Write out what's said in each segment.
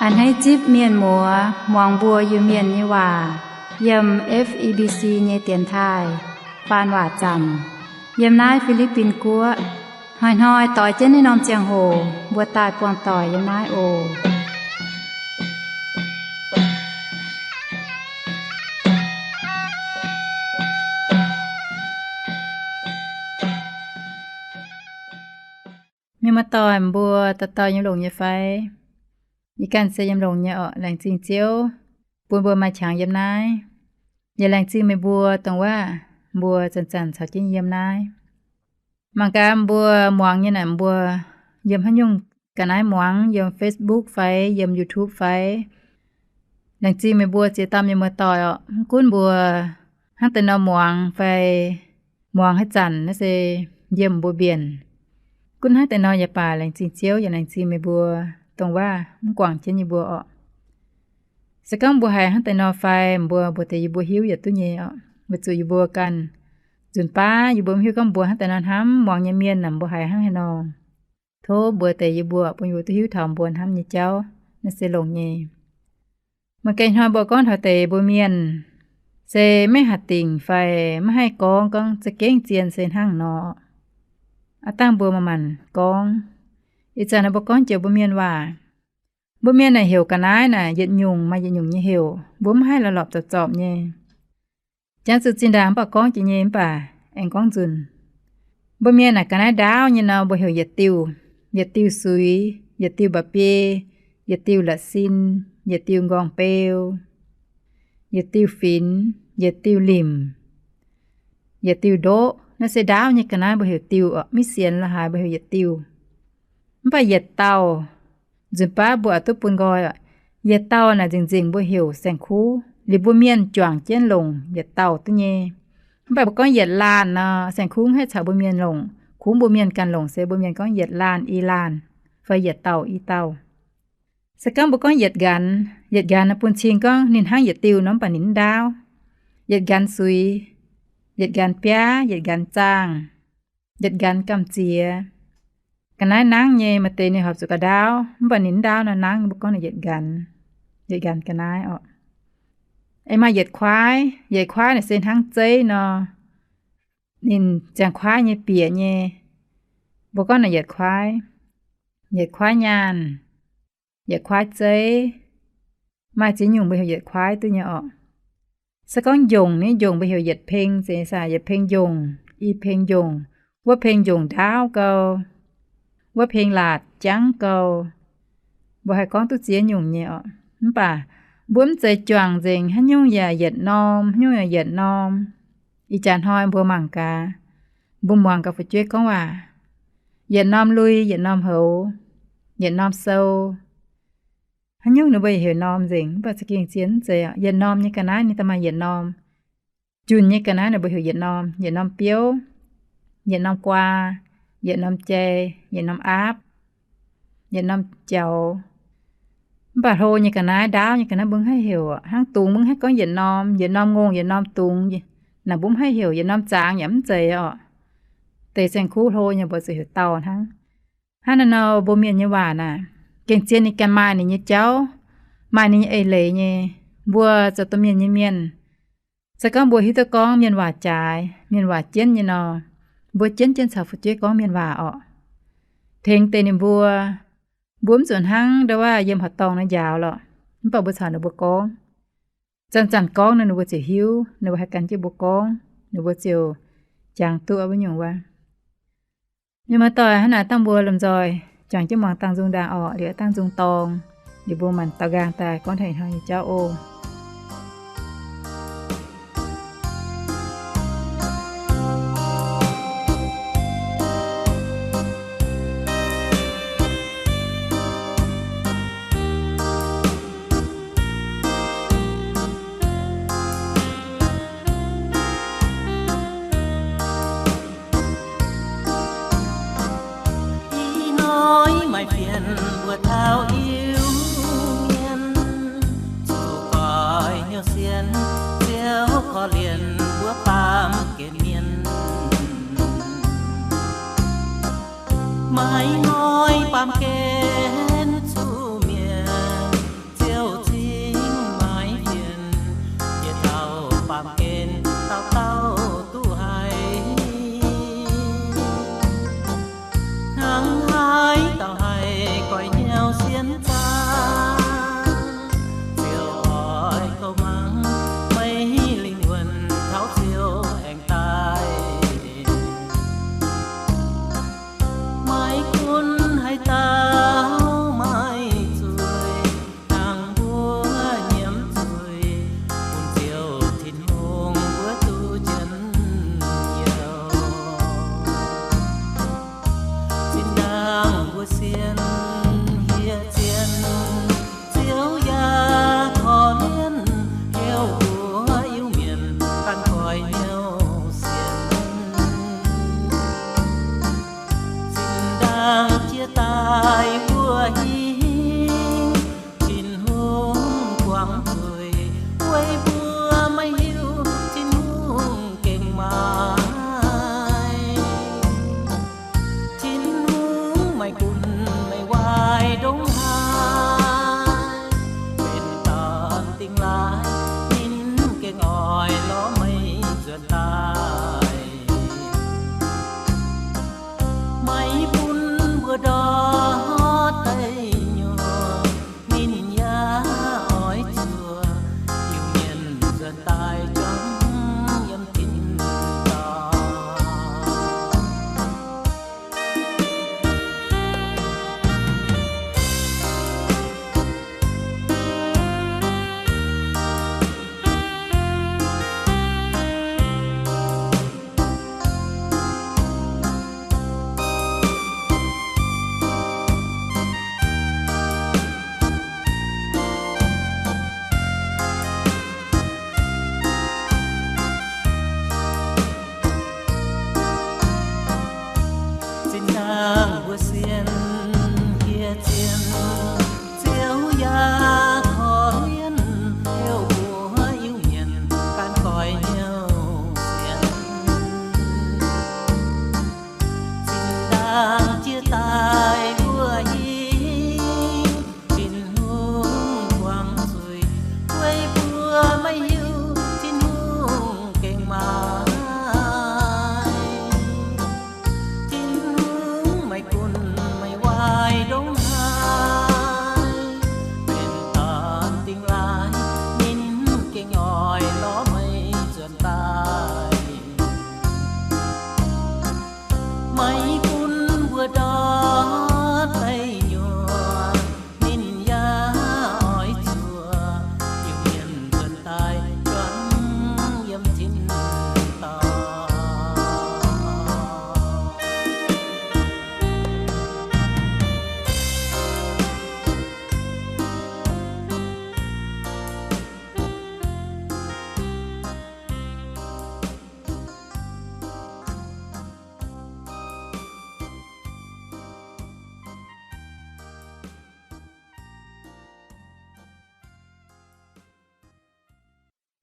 A'hneiv zipv mienh muoz muangx mbuo Iu-Mienh nyei waac yiem F E B C nyei dienx taaih faan waac zanc yiem naaiv Fi^li^bin Guoqv. Hnoi-hnoi doix jienv naaiv norm ziangh hoc mbuo daaih buangh doic yiem naaiv oc. Mienh muoz-doic mbuo dauh dauh yiem longx nyei fai? Yie ganh se yiem longx nyei orqc. Laengz zingh Ziouv bun mbuo maaih qangx yiem naaiv. Yaac laengz zingh meih mbuo dongh waac mbuo zanc-zanc caux jienv yiem naaiv. Mangc gaax mbuo muangx nyei naaic, mbuo yiem haaix nyungc ga'naaiv muangx, yiem Facebook fai yiem YouTube fai? Laengz zingh meih mbuo ziex dauh mienh muoz-doic orqc. Mv gunv mbuo hnangv deix nor muangx fai muangx haaix zanc naaiv se yiem mbuo mbienc, gunv hnangv deix nor yaac baac laengz zingh Ziouv yaac laengz zingh meih mbuo dongh waac mv guangc jienv yie mbuo orqc. Se gorngv mbuo haiz hnangv deix nor fai mbuo mbuox deix yie mbuo hiuv yaac duqv nyei orqc. Weic zuqc yie mbuo ganh nzunc baav yie mbuo mv hiuv gorngv mbuo hnangv deix nor hnamv muangx nyei mienh naaic mbuo haiz hnangv haaix nor. Tov mbuox deix yie mbuo bun yie mbuo duqv hiuv taux mbuo hnamv nyei jauv naaiv se longx nyei. Maaih ganh hnoi mbuo gorngv taux deix mbuo mienh se maiv haih dingc fai maiv haih gorngv, gorngv za'gengh zien se hnangv nor. Aav dangh mbuo manc-manc gorngv. Ih zanc naaiv mbuo gorngv joux mbuo mienh waac. Mbuo mienh naaic heuc ga'naaiv naaic yietc nyungc maaih yietc nyungc nyei heuc, mbuo mv haih lorpc zorpc zorpc nyei. Jangx zuqc zinh ndaangc mv baac gorngv jiex nyei mv baac aengx gorngv nzunc. Mbuo mienh naaic ga'naaiv ndaauv nyei nor mbuo heuc yietc diuh, yietc diuh suix, yietc diuh mba'biei, yietc diuh la'sin, yietc diuh nqorngv-beu, yietc diuh finx, yietc diuh limc, yietc diuh ndoqv. Naaiv se ndaauv nyei ga'naaiv mbuo heuc diuh orqc. Maiv sienx la'haaix mbuo heuc yietc diuh. Mv baac yietc dauh nzunc baav mbuo oix duqv bun nqoi orqc. Yietc dauh naaic nzengc-nzengc mbuo heuc saeng-kuv. Liuz mbuo mienh juangc jienv longc yietc dauh duqv nyei. Mv baac mbuo gorngv yietc laanh nor, saeng-kuv mv haih caux mbuo mienh longc, kungx mbuo mienh ganh longc se mbuo mienh gorngv yietc laanh i laanh, fai yietc dauh i dauh. Se gorngv mbuo gorngv yietc nqanx, yietc nqanx naaic bun cing gorngv ninh hnangv yietc diuh nor mv baac ninh mv ndaauv. Yietc nqanx suix, yietc nqanx biaav, yietc nqanx zaangh, yietc nqanx gamh ziex. Ga'naaiv nangv nyei, maaih deix ninh horpc zuqc ga'ndaauv mv baac ninh mv ndaauv nor nangv, mbuo gorngv naaic yietc nqanx, yietc nqanx ga'naaiv orqc. Aengx maaih yietc kuaaiv. Yietc kuaaiv naaic se hnangv zeiv nor, ninh ziangh kuaaiv nyei bieqc nyei, mbuo gorngv naaic yietc kuaaiv. Yietc kuaaiv nyaanh, yietc kuaaiv zeiv. Maaih ziex nyungc mbuo heuc yietc kuaaiv duqv nyei orqc. Se gorngv njongc, nyei njongc mbuo heuc yietc peng, zeiz saah, yietc peng njongc, i peng njongc, wuov peng njongc ndaauv gau, wuov peng laatc jangv gau. Mbuo haih gorngv duqv ziex nyungc nyei orqc. Mv baac mbuo mv zeiz juangc nzengc, haaix nyungc yaac yietc norm, haaix nyungc yaac yietc norm. Ih jaax hnoi mbuo mangc gaax, mbuo muangx gaax fu'jueiv gorngv waac, yietc norm lui, yietc norm houx, yietc norm sou. Haaix nyungc ninh mbuo yaac heuc norm nzengc, mv baac za'gengh zien mv zeiz orqc. Yietc norm nyei ga'naaiv ninh daaih maaih yietc norm. Junc nyei ga'naaiv ninh mbuo heuc yietc norm, yietc norm biouv, yietc norm guaa, yietc norm jai, yietc norm aapv, yietc norm jaux. Mv baac hlo nyei ga'naaiv, ndaauv nyei ga'naaiv mbuo mv haih heuc orqc. Hnangv dungz mbuo mv haih gorngv yietc norm, yietc norm ngongh, yietc norm dungz, naaic mbuo mv haih heuc, yietc norm zaangx yaac mv zeiz orqc. Deix saeng-kuv hlo nyei mbuo zuqc heuc dauh hnangv. Hnangv naaiv nor mbuo mienh nyei waac naaic, gengh zien ninh ganh maaih ninh nyei jauv, maaih ninh nyei eix leiz nyei. Mbuo zoux domh mienh nyei mienh, se gorngv mbuo hiuv duqv gorngv mienh waac jaaix, mienh waac jienv nyei nor, mbuo jienv jienv caux fu'jueiv gorngv mienh waac orqc. Tengx deix ninh mbuo, mbuo mv zuqc hnangv ndau wuov yiem horqc dorngh nor njaaux lorqc, mv baac mbuo caux ninh mbuo gorngv. Zanc-zanc gorngv nor ninh mbuo ziouc hiuv, ninh mbuo haih gan jienv mbuo gorngv, ninh mbuo ziouc jangx duqv wuov nyungc wuov. Mienh muoz-doic, hnangv naaic dangh mbuo lomh nzoih juangc jienv muangx dangh nzung ndaangc orqc, liuz dangh nzung dorng, liuz mbuo manc daux nqaang daaih gorngv taux ih hnoi nyei jauv oc. Ih hnoi maaih fienx mbuo taux Iu-Mienh, zuqc goix hnyouv sienx Ziouv korv-lienh mbuo baamh gen mienh. Maiv hnoi baamh gen zuqc mietc,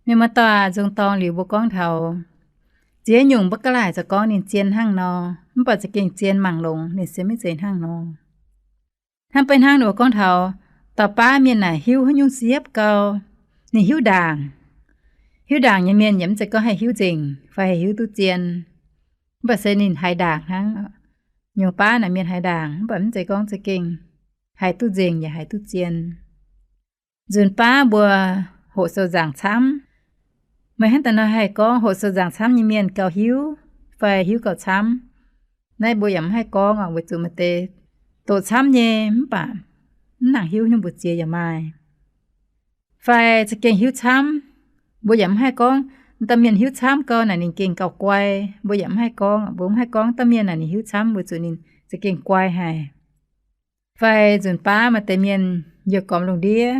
Mienh muoz-doic, nzung dorng liuz mbuo gorngv taux ziex nyungc mbuo ga'laaic zoux gorngv ninh zien hnangv nor, mv baac za'gengh zien mangc longx ninh se maiv zeiz hnangv nor. Hnangv beiv hnangv ninh mbuo gorngv taux dauh baav mienh naaic hiuv haaix nyungc siepv gau, ninh hiuv ndaangc. Hiuv ndaangc nyei mienh yaac mv zeiz gorngv haih hiuv nzengc fai haih hiuv duqv zien. Mv baac se ninh haiz ndaangc hnangv. Nyungc baav naaic mienh haiz ndaangc mv baac mv zeiz gorngv za'gengh haiz duqv nzengc yaac haiz duqv zien. Nzunc baav mbuo hoqc sou nzaangc camv. Meih hnangv daaih nor haih gorngv hoqc sou nzaangc camv nyei mienh gauh hiuv fai hiuv gauh camv? Naaiv mbuo yaac mv haih gorngv oc, weic zuqc maaih deix doqc camv nyei mv baac mv nangc hiuv nyungc mbu'ziex yaac maaih. Fai za'gengh hiuv camv, mbuo yaac mv haih gorngv dauh mienh hiuv camv gau naaic ninh gengh gauh guai. Mbuo yaac mv haih gorngv, mbuo mv haih gorngv dauh mienh naaic ninh hiuv camv weic zuqc ninh za'gengh guai haic. Fai nzunc baav maaih deix mienh youh gormx lungh ndiev,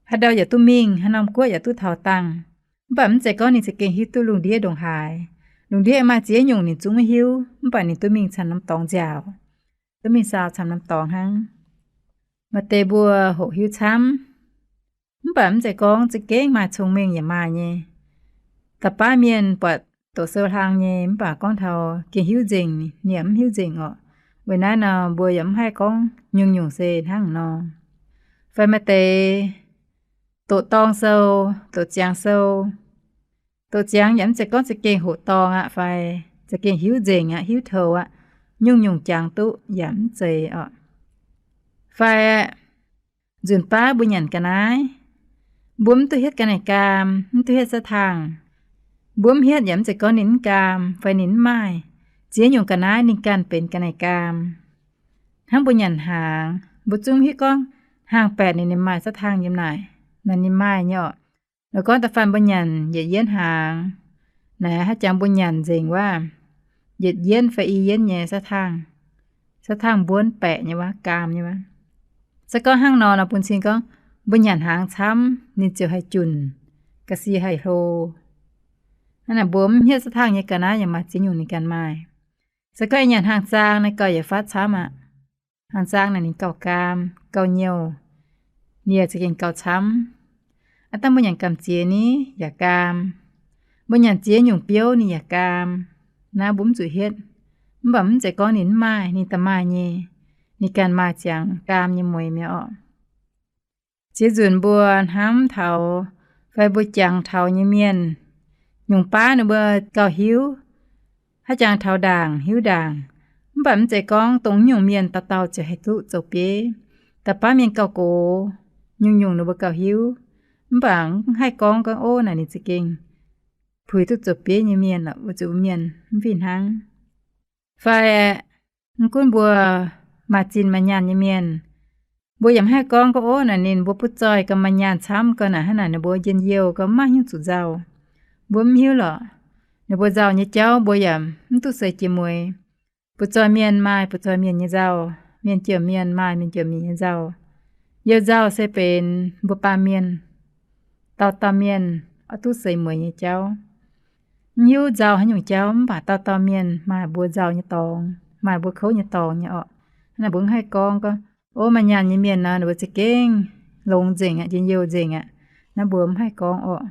haaix ndau yaac duqv mingh, haaix norm guoqv yaac duqv taux dangh, mv baac mv zeiz gorngv ninh za'gengh hiuv duqv lungh ndiev ndongc haaix. Lungh ndiev maaih ziex nyungc ninh zungv maiv hiuv, mv baac ninh duqv mingh camv norm dorngx nziaauc, duqv mingh saau camv norm dorngx hnangv. Maaih deix mbuo hoqc hiuv camv, mv baac mv zeiz gorngv za'gengh maaih cong-mengh yaac maaih nyei. Dauh baav mienh buatc doqc sou hlang nyei mv baac gorngv taux gengh hiuv nzengc, ninh yaac mv hiuv nzengc orqc. Weic naaiv nor mbuo yaac mv haih gorngv nyungc-nyungc se hnangv nor. Fai maaih deix doqc dorng sou, doqc ziangx sou. Doqc ziangx yaac mv zeiz gorngv za'gengh hoqc dorngx aqv fai za'gengh hiuv nzengc aqv, hiuv toux aqv. Nyungc-nyungc jangx duqv yaac mv zeiz orqc. Fai nzunc baav mbuo nyanc ga'naaiv, mbuo mv duqv hietv ga'naaiv gaam, mv duqv hietv satv tangh. Mbuo mv hietv yaac mv zeiz gorngv ninh mv gaam fai ninh mv maaih. Ziex nyungc ga'naaiv ninh ganh benx ga'naaiv gaam. Hnangv mbuo nyanc hnaangx, mbuo zungv mv hiuv gorngv hnaangx-baeqc ninh, ninh maaih satv tangh yiem naaic. Naaic ninh maaih nyei orqc. Lorqc gorngv da'faanh mbuo nyanc yietc yienv hnaangx, naaic haaix jangx mbuo nyanc nzengc wuov, yietc yienv fai i yienv nyei satv tangh, satv tangh mbuonv baeqc nyei wuov, gaam nyei wuov. Se gorngv hnangv nor nor bun cing gorngv mbuo nyanc hnaangx camv ninh ziouc haih junc, ga'sie haih hlo. Hnangv naaic mbuo mv hietv satv tangh nyei ga'naaiv yaac maaih ziex nyungc ninh ganh maaih. Se gorngv nyanc hnaangx-zaang naaiv gauh yietc fatv camv aqv. Hnaangx-zaang naaic ninh gauh gaam, gauh nyouh, ninh yaac za'gengh gauh camv. Aav dangh mbuo nyanc gamh ziex ni yaac gaam. Mbuo nyanc ziex nyungc biouv ninh yaac gaam. Naaiv mbuo mv zuqc hietv. Mv baac mv zeiz gorngv ninh mv maaih, ninh da'maaih nyei. Ninh ganh maaih ziangx gaam nyei mueix mi'aqv orqc. Ziex nzunc mbuo hnamv taux fai mbuo jangx taux nyei mienh, nyungc baav ninh mbuo gauh hiuv, haaix jangx taux ndaangc hiuv ndaangc. Mv baac mv zeiz gorngv dongh nyungc mienh dauh dauh ziouc haih duqv zoux bieiv. Da'baav mienh gauh gox, nyungc-nyungc ninh mbuo gauh hiuv, mv baac mv haih gorngv gorngv, ov, naaic ninh za'gengh puix duqv zoux bieiv nyei mienh, weic zuqc mienh mv fih hnangv. Fai mv gunv mbuo maaih zinh maaih nyaanh nyei mienh, mbuo yaac mv haih gorngv gorngv, ov, naaic ninh mbuo butv-zoih gauh maaih nyaanh camv gau, naaic hnangv naaic ninh mbuo njien-youh gauh maiv hnyouv zuqc nzauh. Mbuo mv hiuv lorqc. Ninh mbuo nzauh nyei jauv mbuo yaac mv duqv seix jiex mueiz. Butv-zoih mienh maaih butv-zoih mienh nyei nzauh, mienh jomc mienh maaih mienh jomc mienh nyei nzauh. Youh nzauh se benx mbuo baamh mienh, dauh dauh mienh oix duqv seix mueiz nyei jauv. Mv hiuv nzauh haaix nyungc jauv, mv baac dauh dauh mienh maaih mbuo nzauh nyei dorngx, maaih mbuo kouv nyei dorngx nyei orqc. Hnangv naaic mbuo mv haih gorngv gorngv, ov, maaih nyaanh nyei mienh nor ninh mbuo za'gengh longx nzengc aqv, njien-youh nzengc aqv. Naaiv mbuo mv haih gorngv orqc.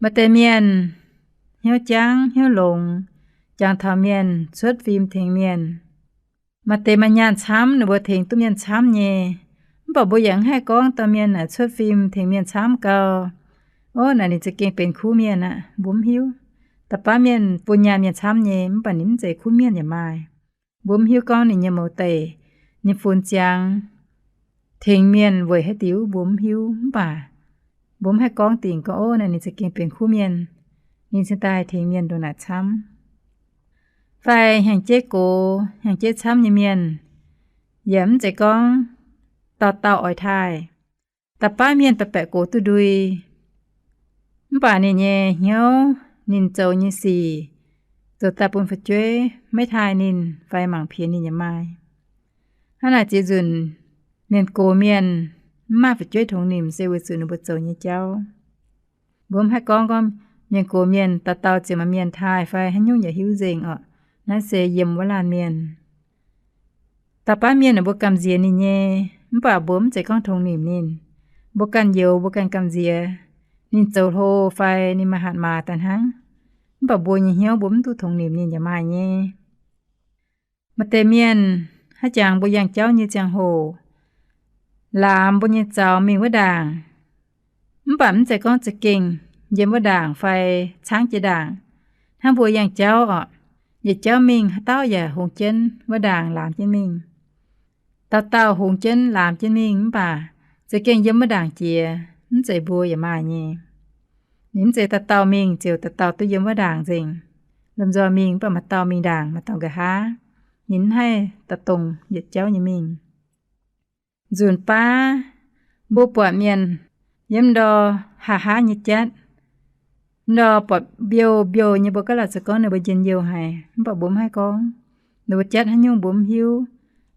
Maaih deix mienh hnyouv jangv hnyouv longx, jangx taux mienh cuotv fim tengx mienh. Maaih deix maaih nyaanh camv, ninh mbuo tengx duqv mienh camv nyei. Mv baac mbuo yaac mv haih gorngv dauh mienh naaic cuotv fim tengx mienh camv gau, ov, naaic ninh za'gengh benx kuv mienh aqv. Mbuo mv hiuv. Da'baav mienh bun nyaanh mienh camv nyei, mv baac ninh mv zeiz kuv mienh yaac maaih. Mbuo mv hiuv gorngv ninh nyei mouz deic, ninh funx ziangx tengx mienh weic haaix diuc mbuo mv hiuv, mv baac mbuo mv haih gorngv dingc gorngv, ov, naaic ninh za'gengh benx kuv mienh, ninh cingx daaih tengx mienh ndongc naaic camv. Fai hnyangx-jeiv gox, hnyangx-jeiv camv nyei mienh, yaac mv zeiz gorngv dauh dauh oix taaih. Da'baav mienh baeqc baeqc gox duqv ndui, mv baac ninh nyei hnyouv, ninh zoux nyei sic, zoux daaih bun fu'jueiv maiv taaih ninh fai mangc piex ninh yaac maaih. Hnangv naaic ziex nzunc mienh gox mienh mv maaih fu'jueiv tongx nimc se weic zuqc ninh mbuo zoux nyei jauv. Mbuo mv haih gorngv gorngv mienh gox mienh dauh dauh ziouc maaih mienh taaih fai haaix nyungc yaac hiuv nzengc orqc. Naaiv se yiem wuov laanh mienh. Da'baav mienh ninh mbuo gamh nziex ninh nyei, mv baac mbuo mv zeiz gorngv tongx nimc ninh. Mbuo ganh youx mbuo ganh gamh nziex. ninh zoux hlo fai ninh maaih hatc maaz daaih hnangv. Mv baac mbuo nyei hnyouv mbuo mv duqv tongx nimc ninh yaac maaih nyei. Maaih deix mienh haaix jangx mbuo yangh jauv nyei ziangh hoc, laamz mbuo nyei zaux mingh wuov ndaangc. Mv baac mv zeiz gorngv za'gengh yiem wuov ndaangc fai caangv jiex ndaangc. Hnangv mbuo yangh jauv oc, yietc jauv mingh haaix dauh yaac hungx jienv wuov ndaangc laamz jienv mingh. Dauh dauh hungx jienv laamz jienv mingh mv baac za'gengh yiem wuov ndaangc jiex, mv zeiz, mbuo yaac maaih nyei. Ninh mv zeiz dauh dauh mingh ziouc dauh dauh duqv yiem wuov ndaangc nzengc. Lomh nzoih mingh mv baac maaih dauh mingh ndaangc, maaih dauh nqa'haav. Ninh mv haih daaih dongh yietc jauv nyei mingh. Nzunc baav mbuo buatc mienh yiem ndor haav haav nyei jatv, ndor buatc mbiouh mbiouh nyei, mbuo gaav laatc zoux gorngv ninh mbuo njien-youh haic, mv baac mbuo mv haih gorngv. Ninh mbuo jatv haaix nyungc mbuo mv hiuv.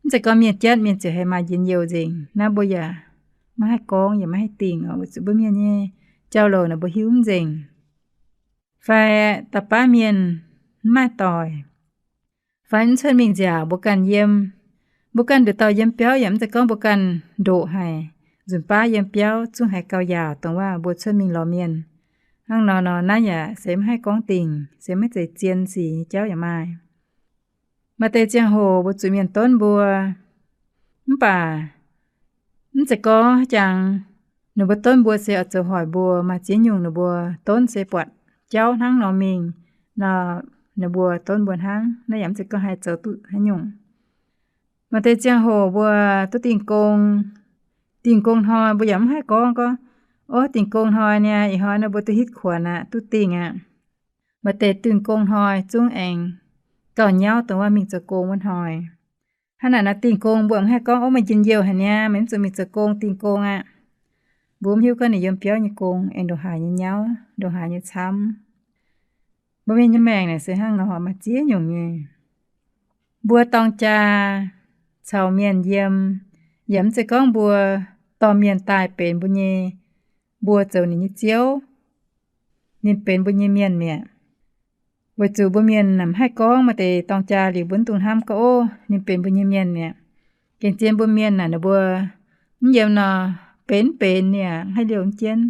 Mv zeiz gorngv mienh jatv mienh ziouc haiz maaih njien-youh nzengc. Naaiv mbuo yaac maiv haih gorngv yaac maiv haih dingc oc, weic zuqc mbuo mienh nyei jauv-louc naaic mbuo hiuv mv nzengc. Fai da'baav mienh mv maaih doic, fai mv cuotv mingh nziaauc mbuo ganh yiem. Mbuo ganh nduqc dauh yiem biauv yaac mv zeiz gorngv mbuo ganh ndoqc haic. Nzunc baav yiem biauv zungv haiz gauh yaauc, dongh waac mbuo cuotv mingh lorz mienh. Hnangv nor nor naaiv yaac se mv haih gorngv dingc, se maiv zeiz zien sic nyei jauv yaac maaih. Maaih deix ziangh hoc mbuo zuqc mienh donv mbuo, mv baac mv zeiz gorngv jangx ninh mbuo donv mbuo se oix zoux hoic mbuo. Maaih ziex nyungc ninh mbuo donv se buatc jauv hnangv nor mingh nor, ninh mbuo donv mbuo hnangv. Naaiv yaac mv zeiz gorngv haih zoux duqv haaix nyungc. Maaih deix ziangh hoc mbuo duqv dingh gong, dingh gong hnoi mbuo yaac mv haih gorngv gorngv, Ov, dingh gong hnoi niaa, ih hnoi naaiv mbuo duqv hitv kuonx aqv, duqv dingh aqv. Maaih deix dingh gong hnoi zungv aengx gauh nyauv, dongh waac mingh zoux gong wuov hnoi. Hnangv naaic nor dingh gong mbuo mv haih gorngv, Ov, meih njien-youh haic niaa, meih mv zuqc mingh zoux gong, dingh gong aqv. Mbuo mv hiuv gorngv ninh yiem biauv nyei gong aengx ndongc haaix nyei nyauv, ndongc haaix nyei camv. Mbuo mienh nyei maengc naaic se hnangv nor, maaih ziex nyungc nyei. Mbuo dorng jaa caux mienh yiem, yaac mv zeiz gorngv mbuo dorh mienh daaih benx mbuo nyei, mbuo zoux ninh nyei ziouv, ninh benx mbuo nyei mienh mi'aqv. Weic zuqc mbuo mienh mv haih gorngv, maaih deix dorng jaa liuz mbuo mv dungx hnamv gorngv, Ov, ninh benx mbuo nyei mienh mi'aqv. Gengh zien mbuo mienh naaic ninh mbuo mv yiem nor, benx mv benx ninh yaac mv haih liouh jienv.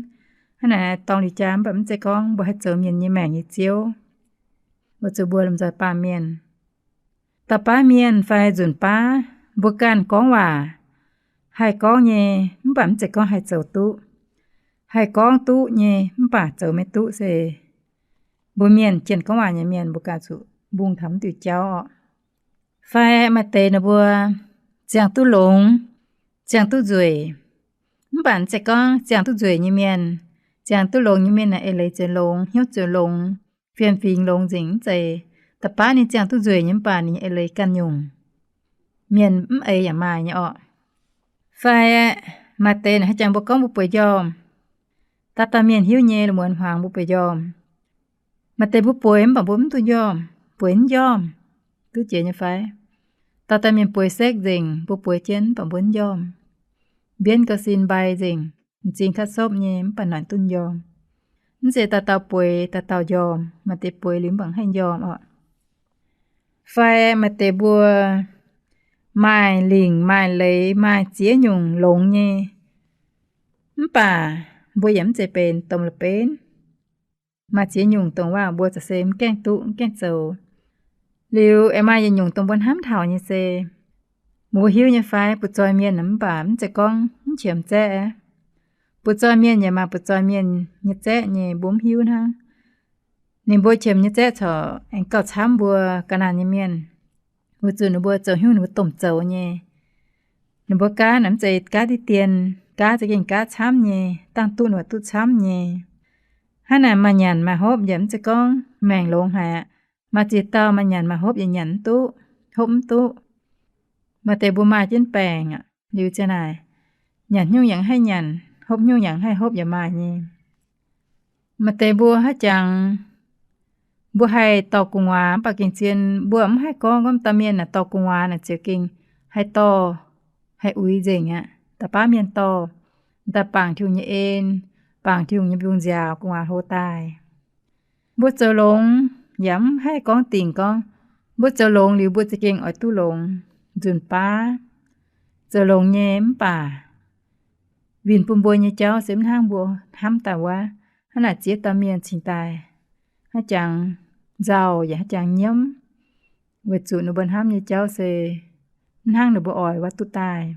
Hnangv naaic dorng liuz jaa mv baac mv zeiz gorngv mbuo haih zoux mienh nyei maengc nyei ziouv. Weic zuqc mbuo lomh nzoih baamh mienh. Da'baav mienh fai nzunc baav mbuo ganh gorngv waac haih gorngv nyei, mv baac mv zeiz gorngv haih zoux duqv. Haih gorngv duqv nyei mv baac zoux maiv duqv se mbuo mienh, jienh gorngv waac nyei mienh, mbuo ganh zuqc mbungh taux mv diuh jauv oc. Fai maaih deix ninh mbuo ziangh duqv longx, ziangh duqv nzueic, mv baac mv zeiz gorngv ziangh duqv nzueic nyei mienh. Ziangh duqv longx nyei mienh naaic eix leiz ziouc longx, hnyouv ziouc longx, fiem-fingx longx nzengc, mv zeiz. Da'baav ninh ziangh duqv nzueic nyei mv baac ninh eix leiz ganh nyungc. Mienh mv eix yaac maaih nyei orqc. Fai maaih deix naaic haaix jangx mbuo gorngv mbuo bueix njormh, dauh dauh mienh hiuv nyei, lungh muonz hmuangx mbuo bueix njormh. Maaih deix mbuo bueix mv baac mbuo mv duqv njormh, bueix mv njormh, duqv jiex nyei fai? Dauh dauh mienh bueix sekv nzengc, mbuo bueix jienv mv baac mbuo mv njormh. Mbienv gauh sin mbai nzengc, m'zing kaav sopv nyei mv baac noic duqv njormh. Mv zeiz dauh dauh bueix dauh dauh njormh, maaih deix bueix liuz mv baac mv haih njormh orqc. Fai maaih deix mbuo maaih lingc maaih leiz maaih ziex nyungc longx nyei, mv baac mbuo yaac mv zeiz benx domh la'benv. Maaih ziex nyungc dongh waac mbuo za'gengh mv gaengh duqv, mv gaengh zoux. Liuz aengx maaih yietc nyungc dongh mbuo hnamv taux nyei se, mbuo hiuv nyei fai, butv-zoih mienh mv baac mv zeiz gorngv mv qiemx zaeqv aqv. Butv-zoih mienh yaac maaih butv-zoih mienh nyei zaeqv nyei, mbuo mv hiuv hnangv. Ninh mbuo qiemx nyei zaeqv corc aengx gauh camv mbuo ga'naanh nyei mienh, weic zuqc ninh mbuo zoux haaix nyungc ninh mbuo domh zoux nyei. Ninh mbuo gaav naaic mv zeiz gaav diqv dien, gaav za'gengh gaav camv nyei, dangh duqv ninh mbuo duqv camv nyei. Hnangv naaic maaih nyanc maaih hopv yaac mv zeiz gorngv maengc longx haic aqv. Maaih ziex dauh maaih nyanc maaih hopv yaac nyanc mv duqv, hopv mv duqv. Maaih deix mbuo maaih jienv baengc aqv, liuz ziang naaic, nyanc haaix nyungc yaac mv haih nyanc, hopv haaix nyungc yaac mv haih hopv yaac maaih nyei. Maaih deix mbuo haaix jangx mbuo haih dorh gu'nguaaz mv baac gengh zien mbuo mv haih gorngv, gorngv dauh mienh naaic dorh gu'nguaaz naaic ziouc gengh haih dorh, haih uix nzengc aqv. Da'baav mienh dorh, daaih bangc Tin-Hungh nyei en, bangc Tin-Hungh nyei mbiungc nziaaux, gu'nguaaz hlo daaih. Mbuo zoux longx yaac mv haih gorngv dingc gorngv, mbuo zoux longx liuz mbuo za'gengh oix duqv longx. Nzunc baav zoux longx nyei mv baac winh bun mbuo nyei jauv se mv hnangv mbuo hnamv daaih wuov. Hnangv naaic ziex dauh mienh cingx daaih hnangv jangx nzauh yaac hnangv jangx nyiemv, weic zuqc ninh mbuo hnamv nyei jauv se mv hnangv ninh mbuo oix wuov duqv daaih.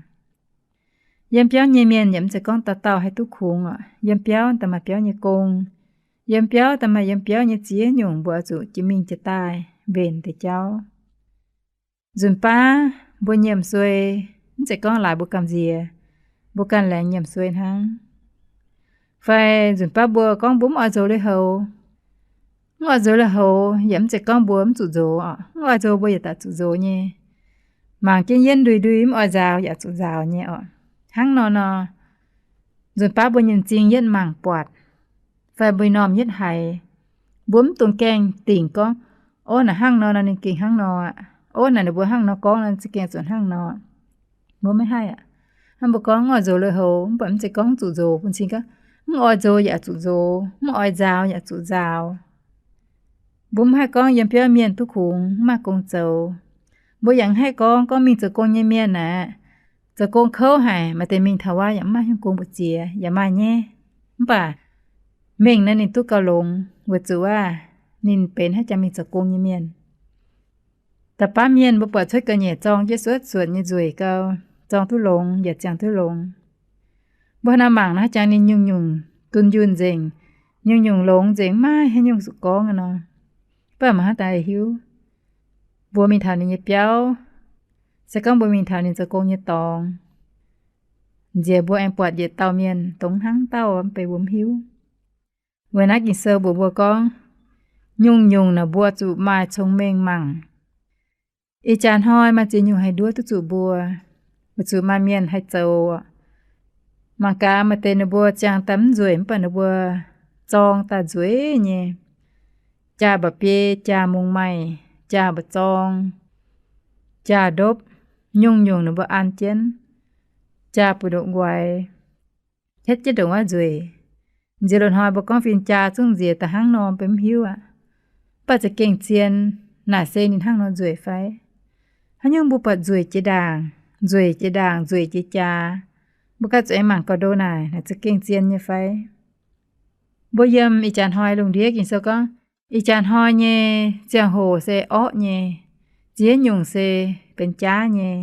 Yiem biauv nyei mienh yaac mv zeiz gorngv dauh dauh haih duqv kungx oc. Yiem biauv daaih maaih biauv nyei gong. Yiem biauv daaih maaih yiem biauv nyei ziex nyungc mbuo oix zuqc jiex mingh jiex daaih mbenc deix jauv. Nzunc baav mbuo nyiemc suei, mv zeiz gorngv laaix mbuo gamh nziex, mbuo ganh laengz nyiemc suei hnangv. Fai nzunc baav mbuo gorngv mbuo mv oix nzox lui-houx, mv oix nzox lui-houx yaac mv zeiz gorngv mbuo mv zuqc nzox oc. Mv oix nzox mbuo yaac daaih zuqc nzox nyei. Mangc jienv yienv ndui ndui mv oix nzaaux yaac zuqc nzaaux nyei oc. Hnangv nor nor, nzunc baav mbuo nyei m'zing yietv mangc buatc, fai mbuo normh yietv haiz, mbuo mv dungx gaengh dingc gorngv, ov, naaic hnangv nor nor ninh gengh hnangv nor aqv. Ov, naaic ninh mbuo hnangv nor gorngv nor za'gengh zuqc hnangv nor. Mbuo maiv haih aqv. Hnangv mbuo gorngv mv oix nzox lui-houx, mv baac mv zeiz gorngv mv zuqc nzox bun cing gaax, mv oix nzox yaac zuqc nzox, mv oix nzaaux yaac zuqc nzaaux. Mbuo mv haih gorngv yiem biauv mienh duqv kungx mv maaih gong zoux. Mbuo yaac mv haih gorngv, gorngv mingh zoux gong nyei mienh aeqv, zoux gong kouv haic, maaih deix mingh taux wuov yaac mv maaih haaix nyungc gong mbu'ziex, yaac maaih nyei. Mv baac mengh naaiv ninh duqv gauh longx weic zuqc aav, ninh benx hnangv jangx mingh zoux gong nyei mienh. Da'baav mienh mbuo buatc cuotv ga'nyiec zorng jienv suotv suonc nyei nzueic gau, zorng duqv longx yaac ziangh duqv longx. Mbuo hnangv naaiv mangc naaiv jangx ninh nyungc-nyungc dunh yunh nzengc, nyungc-nyungc longx nzengc, maiv maaih haaix nyungc zuqc gorngv nor. Mv baac mangc hnangv daaih hiuv, mbuo mingh taux ninh nyei biauv, se gorngv mbuo mingh taux ninh zoux gong nyei dorngx, nziex mbuo aengx buatc yietc dauh mienh dongh hnangv dauh mv bei mbuo mv hiuv. Weic naaiv Ging-Sou mbuox mbuo gorngv, nyungc-nyungc naaic mbuo zuqc maaih cong-mengh mangc. Ih jaax hnoi maaih ziex nyungc haaix nduov duqv zuqc mbuo, weic zuqc maaih mienh haih zoux. Mangc gaax maaih deix ninh mbuo ziangh daaih mv nzueic mv baac ninh mbuo zorng daaih nzueic nyei. Jaa mba'biei, jaa mungz maaih, jaa mba'zorng, jaa ndopv, nyungc-nyungc ninh mbuo an jienv, jaa buoz-ndoqv nquaix, hietv jienv ndongc wuov nzueic. Nziex loz-hnoi mbuo gorngv fin-jaa zungv nziex daaih hnangv nor mbuo mv hiuv aqv. Mv baac za'gengh zien, naaic se ninh hnangv nor nzueic fai? Haaix nyungc mbuo buatc nzueic jiex ndaangc, nzueic jiex ndaangc, nzueic jiex jaax, mbuo ganh zuqc aengx mangc gauh ndo naaic, naaic za'gengh zien nyei fai? Mbuo yiem ih jaax hnoi lungh ndiev Ging-Sou gorngv, ih jaax hnoi nyei ziangh hoc se orqv nyei, ziex nyungc se benx jaav nyei.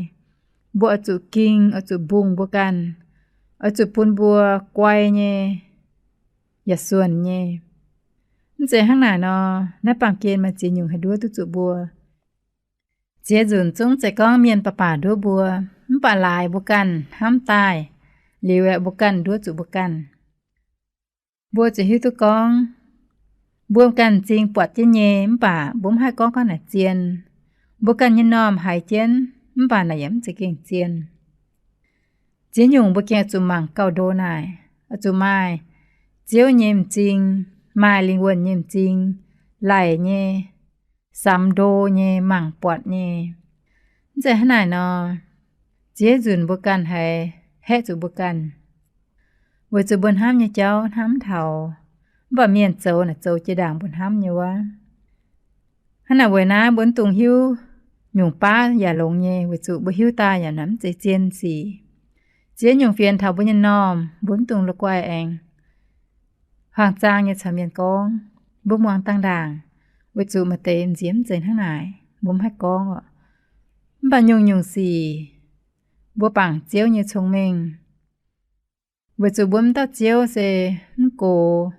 Mbuo oix zuqc ging, oix zuqc mbungh mbuo ganh, oix zuqc bun mbuo guai nyei, yaac suonc nyei. Mv zeiz hnangv naaic nor, naaiv baamh gen maaih ziex nyungc haaix nduov duqv zuqc mbuo. Ziex nzunc zungv zeiz gorngv mienh baac baac nduov mbuo, mv baac laaix mbuo ganh hnamv daaih liuz aeqv, mbuo ganh nduov zuqc mbuo ganh. Mbuo zuqc hiuv duqv gorngv, mbuo ganh m'zing buatc jienv nyei, mv baac mbuo mv haih gorngv gorngv naaic zien. Mbuo ganh nyei m'normh haiz jienv, mv baac naaic yaac mv za'gengh zien. Ziex nyungc mbuo gengh oix zuqc mangc gauh ndo naaic, oix zuqc maaih Ziouv nyei m'zing, maaih lingh wuonh nyei m'zing, laic nyei, samx ndo nyei, mangc buatc nyei. Mv zeiz hnangv naaic nor, ziex nzunc mbuo ganh haiz haeqv zuqc mbuo ganh, weic zuqc mbuo hnamv nyei jauv hnamv mv taux, mv baac mienh zoux naaic zoux jiex ndaangc mbuo hnamv nyei wuov. Hnangv naaic weic naaiv mbuo mv dungx hiuv nyungc baav yaac longx nyei, weic zuqc mbuo hiuv daaih yaac naaic mv zeiz zien sic. Ziex nyungc fienx taux mbuo nyei m'normh mbuo mv dungx la'guaih aengx hmuangx zaang nyei caux mienh gorngv. Mbuo muangx dangh ndaangc, weic zuqc maaih deix m'nziex mv zeiz hnangv naaic, mbuo mv haih gorngv oc. Mv baac nyungc-nyungc sic mbuo bangc Ziouv nyei cong-mengh, weic zuqc mbuo m'dauh Ziouv se mv gox,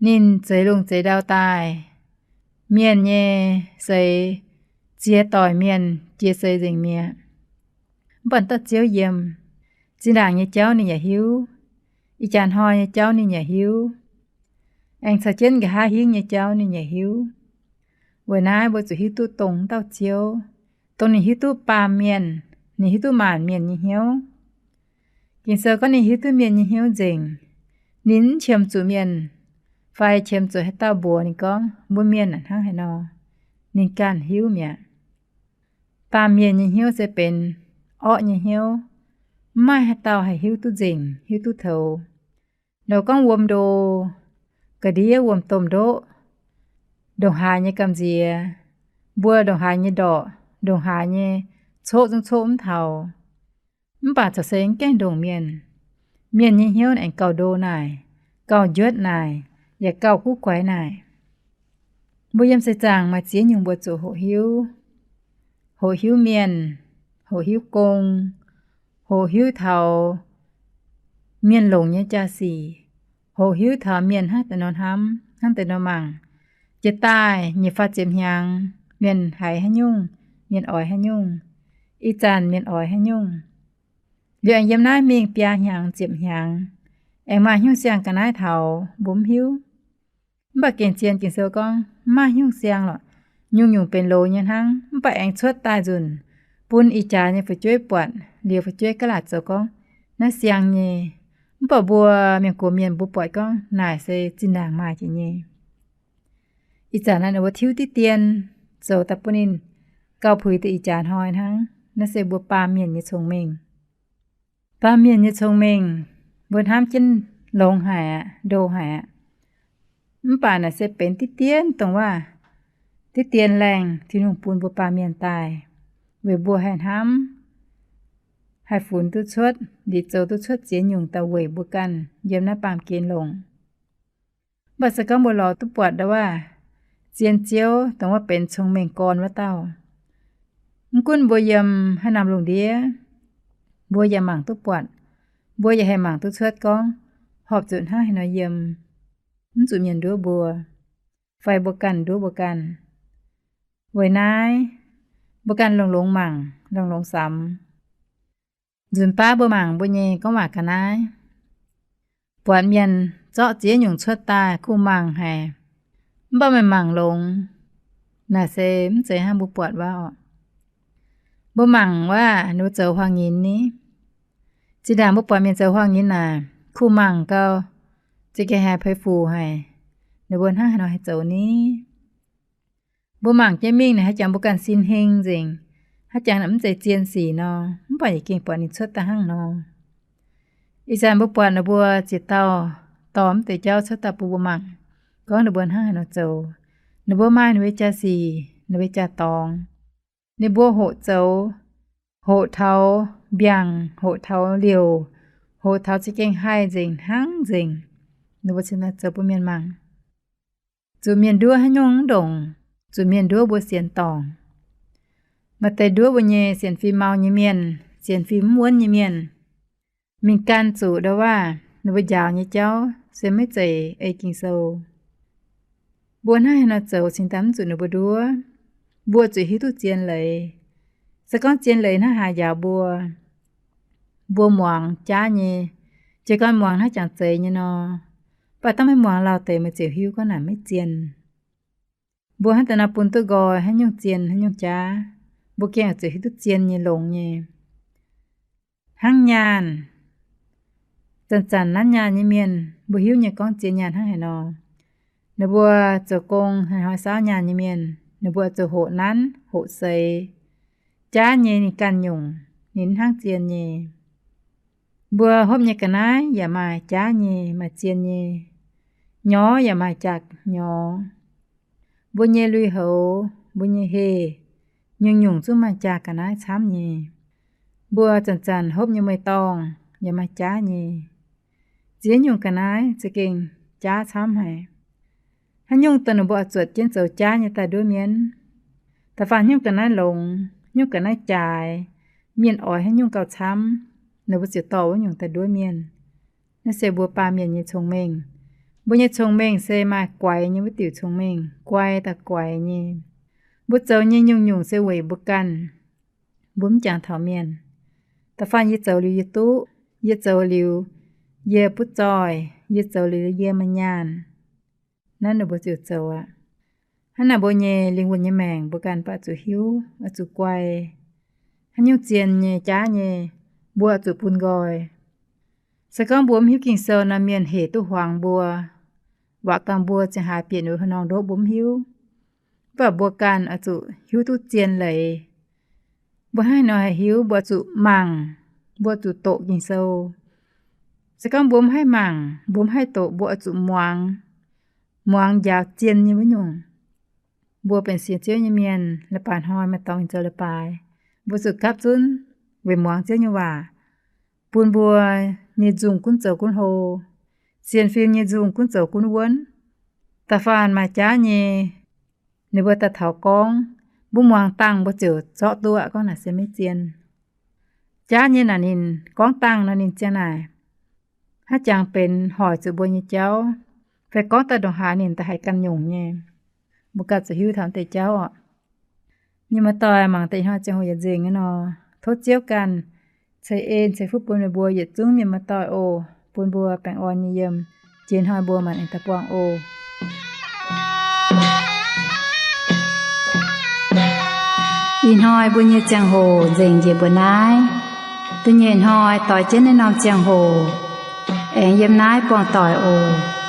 ninh zeix lungh zeix ndau daaih, mienh nyei seix ziex doic mienh jiex seix nzengc mi'aqv. Mv baac m'dauh Ziouv yiem, zinh ndaangc nyei jauv ninh yaac hiuv, ih jaax hnoi nyei jauv ninh yaac hiuv, aengx caux jienv nqa'haav hingv nyei jauv ninh yaac hiuv. Weic naaiv mbuo zuqc hiuv duqv dongh m'dauh Ziouv, dongh ninh hiuv duqv baamh mienh, ninh hiuv duqv maanc mienh nyei hnyouv. Ging-Sou gorngv ninh hiuv duqv mienh nyei hnyouv nzengc. Ninh mv qiemx zuqc mienh fai qiemx zuqc haaix dauh mbuox ninh gorngv mbuo mienh naaic hnangv haaix nor. Ninh ganh hiuv mi'aqv. Baamh mienh nyei hnyouv se benx orqv nyei hnyouv. Mv maaih haaix dauh haih hiuv duqv nzengc, hiuv duqv toux. Nor gorngv wuom ndo, ga'ndiev wuom-domh ndoqv, ndongc haaix nyei gamh nziex, mbuo ndongc haaix nyei ndorqc, ndongc haaix nyei coqv zungv coqv mv taux. Mv baac corc se mv gaengh ndongc mienh. Mienh nyei hnyouv aengx gauh ndo naaic, gauh njuotv naaic, yaac gauh guv guaix naaic. Mbuo yiem seix zaangc maaih ziex nyungc mbuo zuqc hoqc hiuv. Hoqc hiuv mienh, hoqc hiuv gong, hoqc hiuv taux mienh longc nyei jaa-sic, hoqc hiuv taux mienh hnangv deix nor hnamv, hnangv deix nor mangc. Jiex daaih nyic faah ziepc hnyangx, mienh haiz haaix nyungc, mienh oix haaix nyungc, ih zanc mienh oix haaix nyungc. Liuz aengx yiem naaiv mingh biaa hnyangx ziepc hnyangx, aengx maaih haaix nyungc siang-ga'naaiv taux mbuo mv hiuv. Mv baac gengh zien Ging-Sou gorngv mv maaih haaix nyungc siang lorqc, nyungc-nyungc benx loz nyei hnangv. Mv baac aengx cuotv daaih nzunc, bun ih jaax nyei fu'jueiv buatc liuz, fu'jueiv gaav laaic zoux gorngv naaiv siang nyei. Mv baac mbuo mienh gox mienh mbuo buatc gorngv naaic se zinh ndaangc maaih jiex nyei. Ih zanc naaiv ninh mbuo tiuv diqv dien zoux daaih bun ninh gauh puix deix ih jaax hnoi hnangv. Naaiv se mbuo baamh mienh nyei cong-mengh. Baamh mienh nyei cong-mengh, mbuo hnamv jienv longx haic aqv, ndo haic aqv. Mv baac naaic se benx diqv dien dongh waac, diqv dien laengh Tin-Hungh bun mbuo baamh mienh daaih, weic mbuo haih hnamv, haih funx duqv cuotv, liuz zoux duqv cuotv ziex nyungc daaih weic mbuo ganh yiem naaiv baamh gen longc. Mv baac se gorngv mbuo lorz duqv buatc ndau waac, zien Ziouv dongh waac benx cong-mengh gorn wuov dauh. Mv gunv mbuo yiem haaix norm lungh ndiev, mbuo yaac mangc duqv buatc, mbuo yaac haih mangc duqv cuotv gorngv horpc zuqc hnangv haaix nor yiem, mv zuqc mienh nduov mbuo, fai mbuo ganh nduov mbuo ganh. Weic naaiv, mbuo ganh longx-longx mangc, longx-longx samx. Nzunc baav mbuo mangc mbuo nyei gorngv waac ga'naaiv, buatc mienh zorqv ziex nyungc cuotv daaih kuh mangc haic, mv baac meih mangc longx, naaic se mv zeiz hnangv mbuo buatc wuov orqc. Mbuo mangc wuov ninh mbuo zoux huaang-nyinz ni. Zinh ndaangc mbuo buatc mienh zoux huaang-nyinz naaic, kuh mangc gau, za'gengh haiz peix fuc haic, ninh mbuo hnangv haaix nor haih zoux ni? Mbuo mangc jienv mingh naaic, haaix jangx mbuo ganh sin heng nzengc, haaix jangx naaic mv zeiz zien sic nor, mv baac yaac gengh buatc ninh cuotv daaih hnangv nor. Ih zanc mbuo buatc ninh mbuo ziex dauh dorh mv deix jauv cuotv daaih bun mbuo mangc, gorngv ninh mbuo hnangv haaix nor zoux. Ninh mbuo maaih ninh mbuo nyei jaa-sic, ninh mbuo nyei jaa-dorngx. Ninh mbuo hoqc zoux, hoqc taux mbiaangc, hoqc taux liouc, hoqc taux za'gengh haih nzengc hnangv nzengc. Ninh mbuo cingx daaih zoux bun mienh mangc. Zuqc mienh nduov haaix nyungc mv ndongc, zuqc mienh nduov mbuo sienx dorngc. Maaih deix nduov mbuo nyei sienx fim mau nyei mienh, sienx fim mv wuonv nyei mienh. Mingh gan zuqc ndau waac ninh mbuo njaaux nyei jauv se maiv zeiz ei Ging-Sou. Mbuo hnangv haaix nor zoux cingx daaih mv zuqc ninh mbuo nduov? Mbuo zuqc hiuv duqv zien leiz. Se gorngv zien leiz hnangv haaix njaaux mbuo, mbuo muangx jaav nyei, jiez gorn muangx hnangv jangx zeiz nyei nor, mv baac dangh maiv muangx lauh deix meih ziouc hiuv gorngv naaic maiv zien. Mbuo hnangv deix nor bun duqv nqoi haaix nyungc zien haaix nyungc jaav, mbuo gengh oix zuqc hiuv duqv zien nyei longx nyei. Hnangv nyaanh, zanc-zanc nanv nyaanh nyei mienh, mbuo hiuv nyei gorngv zien nyaanh hnangv haaix nor. Ninh mbuo zoux gong hnoi-hnoi saauv nyaanh nyei mienh, ninh mbuo zuqc hoqc nanv hoqc seix. Jaav nyei ninh ganh nyungc, ninh hnangv zien nyei. Mbuo hopv nyei ga'naaiv yaac maaih jaav nyei, maaih zien nyei. Nyorx yaac maaih jaax nyorx. Mbuo nyei lui-houx, mbuo nyei heh, nyungc-nyungc zungv maaih jaax ga'naaiv camv nyei. Mbuo zanc-zanc hopv nyei mueiz-dorngh yaac maaih jaav nyei. Ziex nyungc ga'naaiv za'gengh jaav camv haic. Haaix nyungc dongh ninh mbuo oix zuotc jienv zoux jaav nyei daaih nduov mienh? Da'faanh nyungc ga'naaiv longx, nyungc ga'naaiv jaaix, mienh oix haaix nyungc gauh camv, ninh mbuo ziouc dorh wuov nyungc daaih nduov mienh. Naaiv se mbuo baamh mienh nyei cong-mengh. Mbuo nyei cong-mengh se maaih guaix nyei wuov diuc cong-mengh, guai daaih guaix nyei. Mbuo zoux nyei nyungc-nyungc se weic mbuo ganh, mbuo mv jangx taux mienh. Da'faanh yie zoux liuz yie duqv, yie zoux liuz yie butv zoih, yie zoux liuz yie maaih nyaanh. Naaiv ninh mbuo ziouc zoux aqv. Hnangv naaic mbuo nyei lingh wuonh nyei maengc mbuo ganh baac zuqc hiuv, oix zuqc guai. Haaix nyungc zien nyei jaav nyei, mbuo oix zuqc bun nqoi. Se gorngv mbuo mv hiuv Ging-Sou nor, mienh hec duqv huangx mbuo, waac gamh mbuo ziangh haaix bieqc ninh mbuo haaix nor ndoqv mbuo mv hiuv. Mv baac mbuo ganh oix zuqc hiuv duqv zien leiz. Mbuo hnangv haaix nor haih hiuv? Mbuo zuqc mangc, mbuo zuqc doqc Ging-Sou. Se gorngv mbuo mv haih mangc, mbuo mv haih doqc, mbuo oix zuqc muangx, muangx njaaux zien nyei wuov nyungc. Mbuo benx sienx Ziouv nyei mienh, leiz-baaix hnoi maaih dorngx zoux leiz-baaix, mbuo zuqc gapv zunv weic muangx Ziouv nyei waac, bun mbuo nyei nzungh gunv zoux gunv hlo, sienx fim nyei nzungh gunv zoux gunv wuonv. Da'faanh maaih jaav nyei, ninh mbuo daaih taux gorngv, mbuo muangx dangh mbuo ziouc zorqv duqv aqv. Gorngv naaic se maiv zien. Jaav nyei naaic ninh gorngv dangh nor ninh ziang naaic, hnangv jangx benx hoic zuqc mbuo nyei jauv, fai gorngv daaih ndongc haaix ninh daaih haiz ganh nyungc nyei. Mbuo ganh zuqc hiuv taux deix jauv oc. Mienh muoz-doic, mangc deix hnoi ziangh hoc yietc nzengc nyei nor, tov Ziouv ganh ceix en ceix fuqv bun meih mbuo yietc zungv mienh muoz-doic oc, bun mbuo baengh orn nyei yiem. Jiex hnoi mbuo maanc aengx daaih buangh oc. Ih hnoi mbuo nyei ziangh hoc nzengc njiec mbuo naaiv. Da'nyeic hnoi doix jienv naaiv norm ziangh hoc aengx yiem naaiv buangh doic oc.